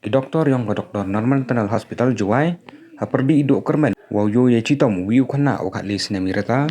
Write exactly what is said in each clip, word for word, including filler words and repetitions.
Ki doktor yong ka Doctor Norman Tunnel Hospital Jowai, ha pyrdi i dooh kyrmen wow yoh ya chitom u wi u khynnah wa khatle snem i rta,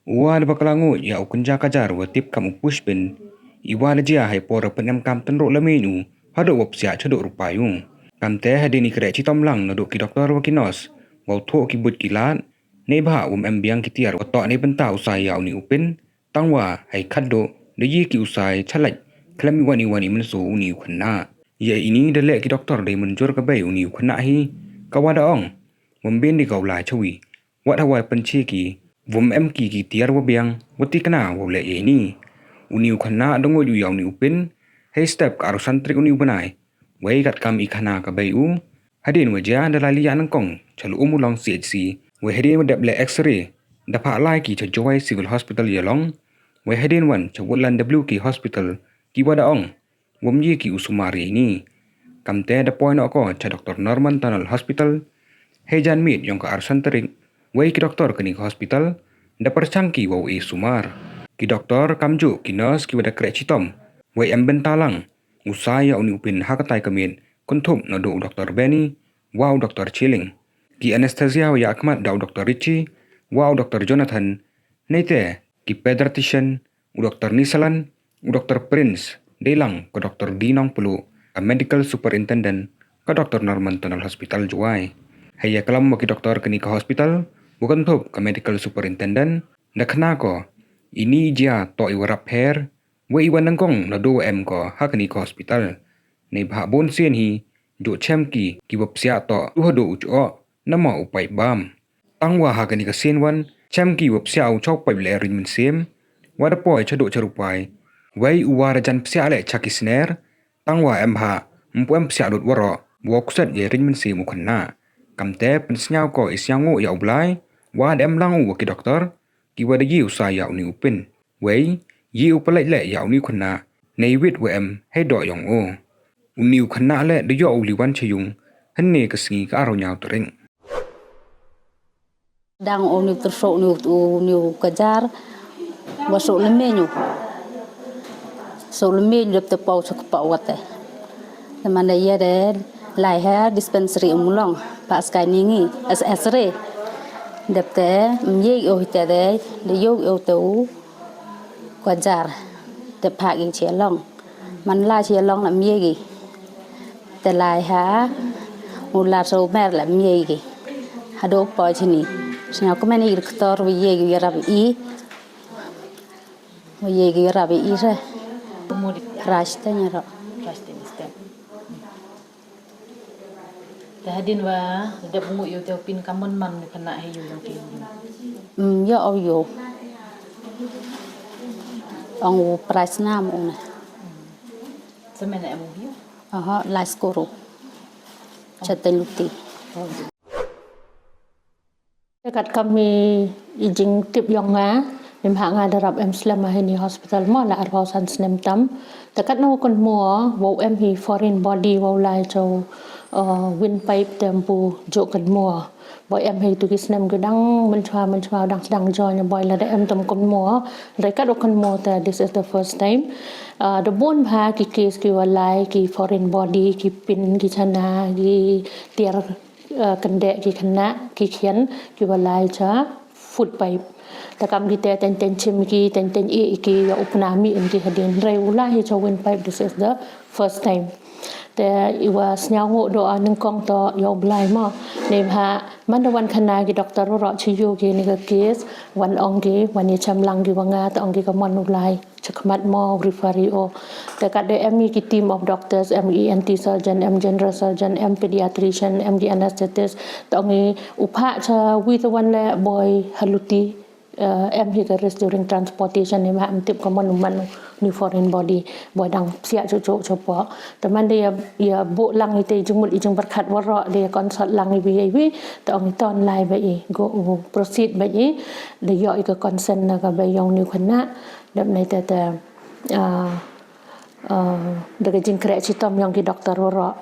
u wa da bakla ngut ya u kynja kajar wa tip kam u Pushpin, i wa da jia hei por pynemkam tynroh lameiñ u hadooh wa psiah chadooh rupai u. Kamte hadien i kreh chitom lang nadooh ki doktor wa ki nurse wow thoh ki buit ki lad, neibhah wym em biang ki tiar wa toh neibynta u sai ya uni u Pin, tangwa hei khaddooh da ye ki u sai chalait khlem iwan iwan i mynsoo uni u khynnah. Ya ini da leh ki doktor dei mynjur ka bei uni u khynnah hi, ka wa da ong, wym bien di ka u lai chawi. Wat hawa pynche ki, wym em ki ki tiar wa biang wa tikna wow leh ya ini. Uni u khynnah da ngut u ya uni u Pin hei step ka arphaw san tarik uni u bnai. Wei katkam i khana ka bei u, hadien wa jia da lai liah nyngkong cha Lumu Long C H C. Wei hadien wa dep leh X-ray, da phah lai ki cha Jowai Civil Hospital Ialong. Wei hadien wan cha Woodland W K Hospital, ki wa da ong wym ye ki u sumar ya ini. Kamte da poi noh ko cha Doctor Norman Tunnel Hospital hei janmiet yong ka arphaw san tarik. Wei ki doktor kani ka hospital da pyrchang ki wow e sumar. Ki doktor kamjooh ki nurse ki wa da kreh chitom, wei em bynta lang u sai ya uni u Pin ha katai ka miet, kynthup nadooh u Doktor Benny wa u Doktor Chilling. Ki anesthesia wa yakhmat da u Doktor Richie wa u Doktor Jonathan, neite ki pediatrician, u Doktor Nisalan, u Doktor Prince, deilang ka Doktor D Nongpluh, ka medical superintendent ka Doctor Norman Tunnel Hospital Jowai. Hei ya klam wa ki doktor kani ka hospital, wa kynthup ka medical superintendent, da khana ko, ini i jia toh i wa rap her, wa i wa nyngkong nadooh wa em ko ha kani ka hospital. Neibhah bun sien hi, jooh chem ki ki wa psiah toh u hadooh u chooh, namar u paip bam. Tangwa ha kani ka sien wan, chem ki wa psiah u chooh paip leh ring mynsiem, wa da poi chadooh cha rupai. Wei u wa da jan psiah leh cha ki sner, tangwa em bha, ym pu em psiah lut waroh, wa kset ya ring mynsiem u khynnah. Kamte pynsngow ko i sngow ngut ya u Blai, wa da em lang u wa ki doktor ki wa da ye u sai ya uni u Pin. Wei, ye u pynlait leh ya uni u khynnah, neiwit wa em hei dooh yong u. Uni u khynnah leh da yoh u liwan cha yung, hynne ka sngi ka arphaw ynñiaw tarik. Dang uni u tyrsoh uni u, uni u kajar, wa soh lameiñ u. Soh lameiñ u dep te paw cha kpoh wa te. Te man da ya de lai ha dispensary Ummulong, pa scanning i, X-ray. Dep te, ym ye o hi te de, da yoh o te u kajar, te phah ki chi Ialong. Man lai chi Ialong la ym ye ki. Te lai ha, u lar sa u mer la ym ye ki. Hadooh poi chini. Sñiaw kmen i doktor wa ye ki yarap i. Wa ye ki yarap i re. Price te ñiaroh. Te hadien wa dep ngut yow te u Pin, kammon man u khynnah hei yow yong phi? Mm, yow o yow. Ong u price nam u ne. Sa men em u yow? Aha, lai skur u. Chateng luti. Te katkam i jingtip yong nga, neibhah nga da rap em slem ha ini hospital mo la arphaw san snem tam. Te katno kynmaw, wow em hi foreign body wow lai cha, uh, windpipe te ym pu jooh kynmaw. Boi em hi tu ki snem ki dang mynchwa, mynchwa dang, dang join boi la da em tam kynmaw. Re katno kynmaw te this is the first time. Uh, da bun bha ki case ki wa lai, ki foreign body, ki pin, ki chana, ki tiar, uh, kyndeh, ki khynnah, ki khian, ki wa lai cha food pipe. Te kam ki te teng teng chim ki, teng teng i ki, ya u pynmih in ki hadien. Re u lai hi cha windpipe, this is the first time. Te i wa sñiaw ngut doh nyngkong toh yow Blai mo. Neibhah man da wan khana ki doktor waroh chi yow ki ini ka case, wan ong ki, wan ya chem lang ki wa nga, te ong ki kammon u lai chakhmat mo, refer i o. Te kat de em i ki team of doctors, em E N T surgeon, em general surgeon, em pediatrician, em ki anesthetist. Te ong i u phah cha wi te wan le boi ha luti, eh, em hi ka risk during transportation, neibhah ym tip kammon u man u ni foreign body, boi dang psiah chooh chooh chapoh. Te man de ya, ya buh lang i te i jingmut i jingpyrkhat waroh, de ya consult lang i wi i wi, te ong i ton lai bha i, go u proceed bha i, de yoh i ka consent na ka bei yong ni u khynnah. Dep nei te te, ah, ah, da ka jingkreh chitom yong ki doktor waroh.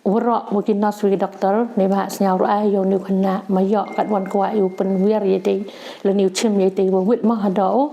Waroh, wa ki nurse, wa ki doktor, neibhah sñiaw ruh ai yow ni u khynnah, ma yoh kat wan kwah yow pynwiar ya te, la ni u chim ya te, wa wit ma hadoh u.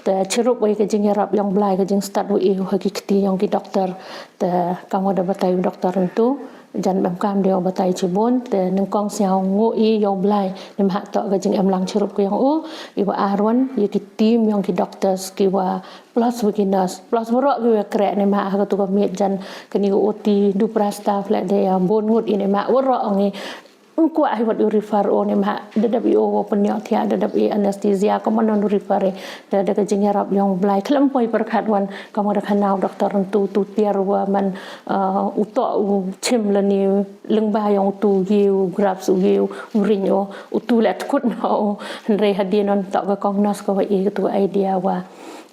Te chirup wa i ka jingyarap yong Blai, ka jingstad wa i ha ki kti yong ki doktor. Te kam wa da batai u doktor ntu. Jan bam kam dei u batai chibun, te nyngkong sñiaw ngu i yow blai, neibhah toh ka jingem lang chirup ka yong u, i wa arwan, ya ki team yong ki doctors, ki wa plus wa ki nurse, plus waroh ki wa kreh neibhah ha ka tu ka miet jan, kani ka O T, du pra staff le de ya, bun ngut i neibhah, waroh ong i, ym kwah hi wat u refer o neibhah, da dap i o wa pynyoh thiah, da dap i anesthesia, ka man u refer i, da, da ka jingyarap yong blai, khlem poi pyrkhat wan, ka man da khana u doctor tu, tu tiar wa man, uh, u toh u chim lani, lyngba yong u tu ye u grabs u ye u ring o, u tu le tkut no o, hynrei hadien on toh ka kong nurse ka wa i ka tu idea wa,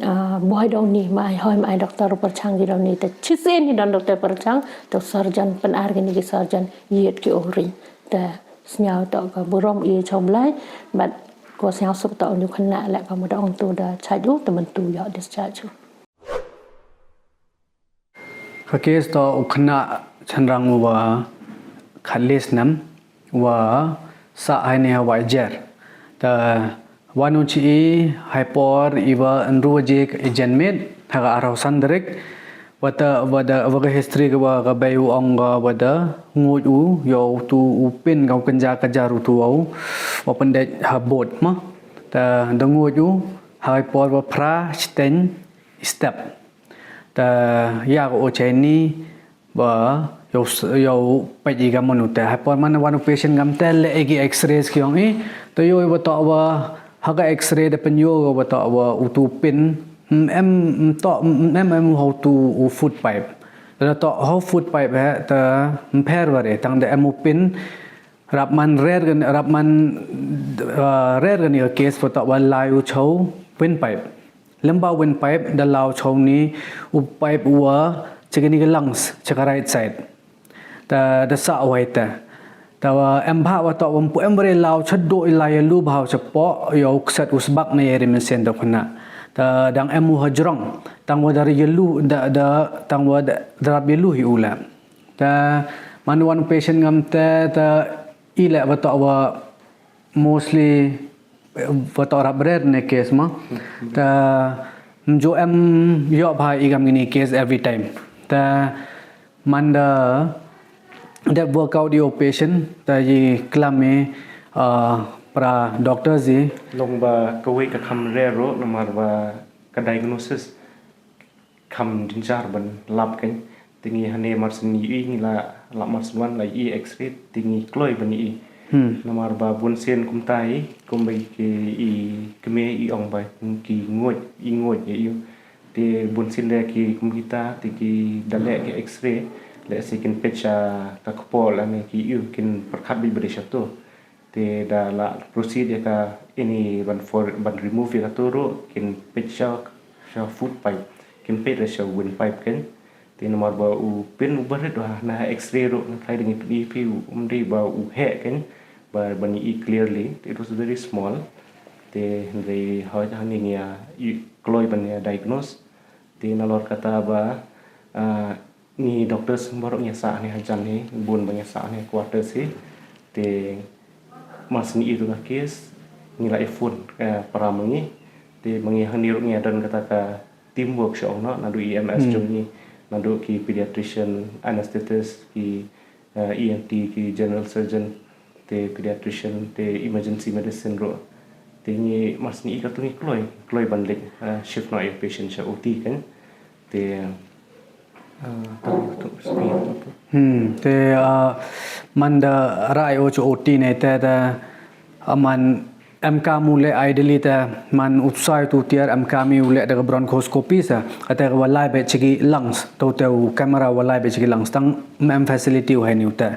ah, boi dong ni mai, hoi mai doctor u pyrchang ki dong ni, te chisien hi don doctor pyrchang, te surgeon pynar kini ki surgeon, yet ki o ring, te sñiaw toh ka burom i chow blai, but ko sñiaw suk toh u ñu khynnah le ka ma dong tu da chait u, te man tu yoh discharge u. Ka case toh u khynnah chynrang u wa khatle snem wa sah haini ha Waijer. Ta wan u chi i haipor i wa ynru waje i janmiet ha ka arphaw san tarik. Wa ta wa da wa ka history ka wa ka bei u ong ka wa da nguj u yow tu u pin ka u kynja ka jar u tu wa u wa pyndait ha boat ma. Ta da nguj u haipor wa phra chiteng step. Ta ya ko o chai ni ba yow s-, yow pait i ka mon u te. Haipor man wan u patient ngam te le e ki x-rays ki yong i. Ta yow i wa toh wa ha ka x-ray da pynyoh wa toh wa u tu pin. Em, em toh, em, em u ha u tu u food pipe. Ta toh ha u food pipe he ta mpher wa re tang da em u pin. Rap man rer kan, rap man, uh, rer kan i ka case wa toh wa lai u chow windpipe. Lem ba windpipe da lau chow ni u pipe wa chikini ka lungs, chika right side. Ta da sa wai ta. Ta wa em bha wa toh wa mpu em wa re lau chado i lai ya lu bha u chapo, yow kset u sbak na ya ri men sen da khuna. Ta dang em u ha jrong, tang wa da ri ya lu, da, da, tang wa da, da rap ya lu hi u la. Ta man wan patient ngam te, ta i le wa toh wa mostly, eh, wa toh rap rer ne case ma. Ta mju em yoh bha i kam ini case every time. Ta man da dep workout i o patient, ta i klam i, ah, pra doctors i. Long ba ka wei ka kham rer ro, namar ba ka diagnosis kham danger ban lap kan. Te ngi hane marsin i ngi la, la marsin wan la i x-ray, te ngi kloi ban i. Hmm. Namar ba bun sien kumta i, kumba ki i kme i ong ba ki ngoj, i ngoj ya i. Te bun sien de ki kum kita, te ki da le ki x-ray, le se kin peit cha ka kpol ane ki i kin pyrkhat bi bri cha to. Te da la proceed ya ka ini ban for, ban remove ya ka tu ro, kin peit cha, cha food pipe, kin peit cha windpipe kan. Te namar ba u pin u barit wa na x-ray ro, na try ding i pin i pi u, um, di ba u he kan, ba, ban i clearly, it was very small. Te hynrei hoi hani ngi ya, i kloi ban ya diagnose. Te nalor kata ba, ah, ngi doctors baroh ngi sah ni hajan ni, bun ba ngi sah ni quarters hi. Te mas ni itu ka case, ngi la i phone, eh, para ma ngi. Te ma ngi hani ruh ngi don kata ka teamwork sha ong no, nadu E M S Hmm. jong ngi, nadu ki pediatrician, anesthetist, ki, eh, E N T, ki general surgeon, te pediatrician, te emergency medicine ro. Te ngi mas ni i ka tu ngi kloi, kloi ban lek, eh, shift no ya patient sha O T kan. Te, ah, tang tu speed tu. Hmm, te, ah, man da rai o chu O T ne te, te, ah, man em kam u le ideally te, man u sai tu tiar em kam i u le da ka bronchoscopy sa, ka te ka wa lai be chiki lungs, tu te u camera wa lai be chiki lungs, tang em facility u hai ni u te.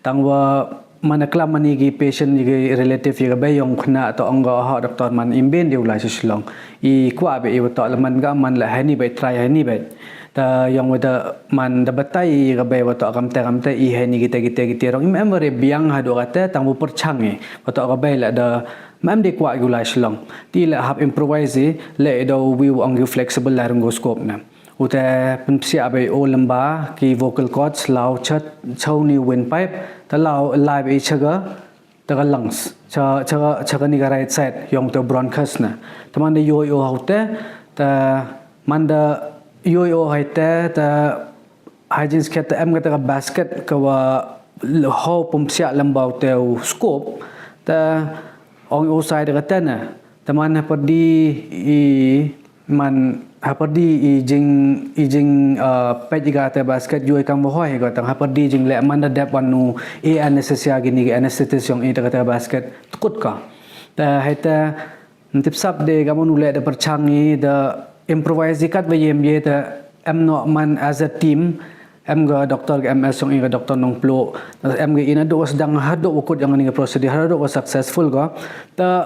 Tang wa man a klam mani ki patient ki relative ya ka bei yong khna ta ong ka ha doctor man im ben diu lai Shillong. I kwah be i wa toh la man ka man la hani be try hani be. Ta yong wa da man da batai ya ka bei wa toh kamte kamte i hani kita kita kita rong im em wa re biang ha do kate tang wa pyrchang i wa toh ka bei la da mam de kwah yu lai Shillong. Ti la hap improvise i le da wi wa ong yu flexible laryngoscope na. U te pynpsiah bei o lymba ki vocal cords, lau chat, chau ni windpipe, ta lau lai bei chaga, ta ka lungs, cha, cha, cha ka ni ka right side, yong te bronchus na. Ta man da yoi o hau te, ta man da yoi o hai te, ta Hygiene khet te em kata ka basket ka wa l-, ho pum siak lem bau te u scope, te ong u sai de kata na. Te man ha pyrdi i, man ha pyrdi i jing, i jing, uh, pej i ka te basket yoi kam wa hoi ka tang ha pyrdi jing le man da dep wan nu e anesthesia ki ni ki anesthetist yong i te kata basket tkut ka. Te hai te Ntip sap de ka mon u le da pyrchang i da improvise i kat wa yem ye da em no man as a team, em ga doctor ga M S yong i ga doctor Nongplo, da em ga ina do was dang ha do wa kut yong ni ga procedure ha do wa successful ga, da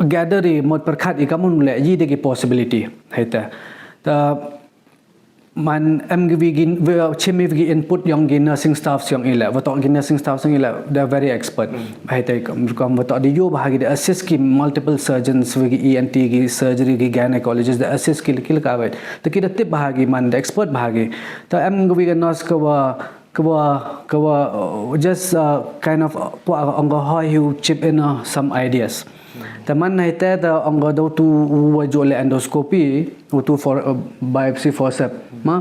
gather i mot pyrkhat i ka mon u le yi de ki possibility. Hai te. Da Man em ki wi gin, wi chim i wi input yong ki nursing staffs yong i le. Wa toh ki nursing staffs yong i le, they're very expert. Hai te kam, kam wa toh di yo bahagi de assist ki multiple surgeons, wi ki E N T, ki surgery, ki gynecologist, de assist ki, ki ka wet. Te ki da tip bahagi man, de expert bahagi. Te em ki wi ka nurse ka wa, ka wa, ka wa, uh, just, uh, kind of, uh, pwa ong ka hoi hu chip in, uh, some ideas. Te man hai te te ong ka do tu u wa jo le endoscopy, u tu for, uh, biopsy forceps. Ma,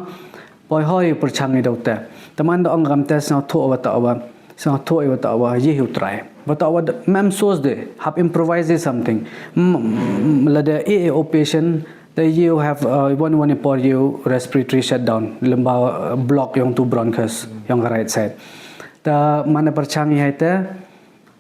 poi hoi pyrchang i do te. Te man da ong kam te sngau tho wa ta wa, sngau tho wa ta wa, ye hu try. Wa ta wa mem sos de, hap improvise something. M-, m-, la de e, e, o patient, te you have, uh, one, one por you respiratory shutdown, lemba, uh, block yong tu bronchus, yong ka right side. Te man da pyrchang i hai te,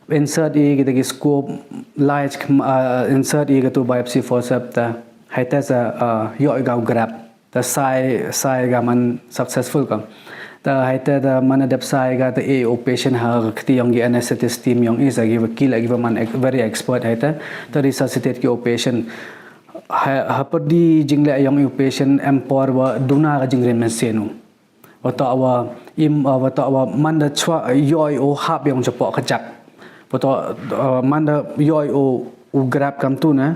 insert i kita ki scope, light, uh, insert i katu biopsy forceps ta. Hai te sa, uh, yo i gau grab. Ta sai, sai ga man successful ka. Ta hai te ta man adep sai ga ta e o patient ha kti yong ki anesthetist team yong i sa ki wa ki la ki wa man ex-, very expert hai te. Ta resuscitate ki o patient. Ha, ha pyrdi jingle yong i o patient em por wa duna ka jingrim sen u. Wa toh wa im, uh, wa toh wa man da chwa, uh, yoi o hap yong chapoh ka jak. Wa toh, uh, man da yoi o u grab kam tu na.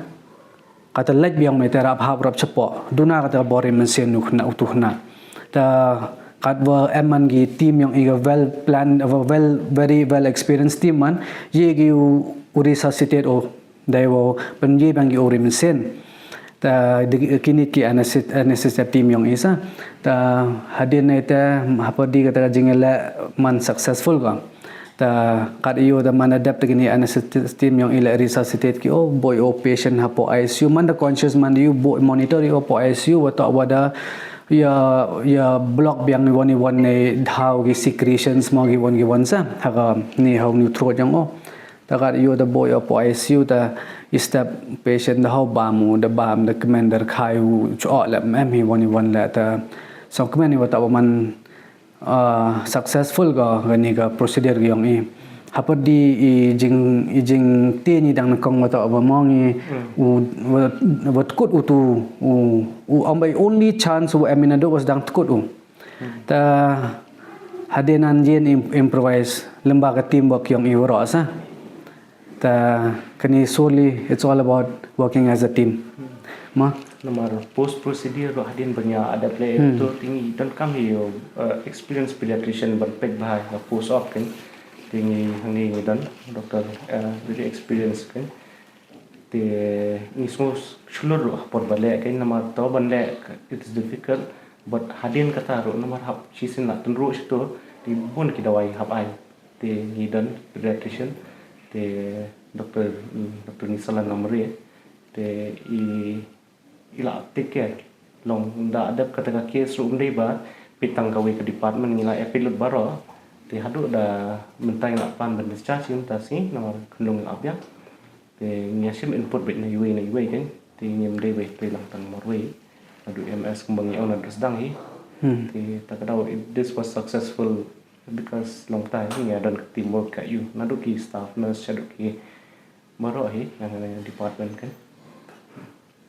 Kata lek biang me te rap hap rap chapoh. Duna kata bori men sen nu khna u tu khna. Ta kat wa em man ki team yong i ka well plan, wa well, very well experienced team man. Ye ki u, u resuscitate o. Dai wow pynye bang ki uri mesin. Ta di, kini ki anesthet-, anesthesia team yong i sa. Ta hadien na ite ha pyrdi kata ka jingele man successful ka. Ta kat iyo ta man adep ta kini anesthesia team yong i le resuscitate ki o, boi o patient hapoh I C U. Man da conscious man da yu boi monitor i o hapoh I C U, wa toh wa da ya, ya block biang i wan i wan ne dhaw ki secretions mo ki wan ki wan sa. Haka ni hau ni throat yong o. Ta kat iyo ta boi o hapoh I C U ta i step patient da hau bam u, da bam, da kmen, da khai u, chooh le em hi wan i wan le ta. So kmen i wa ta wa man, ah, successful ka, kani ka procedure ka yong i. Ha pyrdi i jing, i jingte ni dang na kong wa ta wa mong i, u, wa, wa tkut u tu, u, u, am bai only chance u em i na do was dang tkut u. Ta hadien an yen im-, improvise, lem ba ka teamwork yong i waroh sa. Ta kani solely, it's all about working as a team. Ma? Namar post procedure ro hadien banya adep le, hmm, to tingi don kam hi yo, uh, experience pediatrician ban pek bahai na post op kan. Tingi hangi ngi don, doctor, uh, very experienced kan. Te ngi sngew shlur ruh ha por ban leh, kei namar to ban leh, it's difficult, but hadien kata ruh namar hap shisien la tynru shito, te bun ki dawai hap ai. Te ngi don pediatrician, te doctor, mm, doctor Nisalan Namre, te i, i la take care. Long da dep kata ka case ruh um dei ba, pitang kawei ka department ngi la appeal lut baroh. Te haduh da mynta ngi la plan ban discharge i mynta sngi, namar khynlung ngi la ap biang. Te ngi sim input beit na iwei na iwei kan. Te ngim dei wei te lang tang mor wei. Haduh M S kumba ngi ong na dress dang hi. Hmm. Te ta ka daw, it, this was successful because long time ngi don ka teamwork ka yu. Naduh ki staff nurse, haduh ki baroh hi, yang, yang department kan.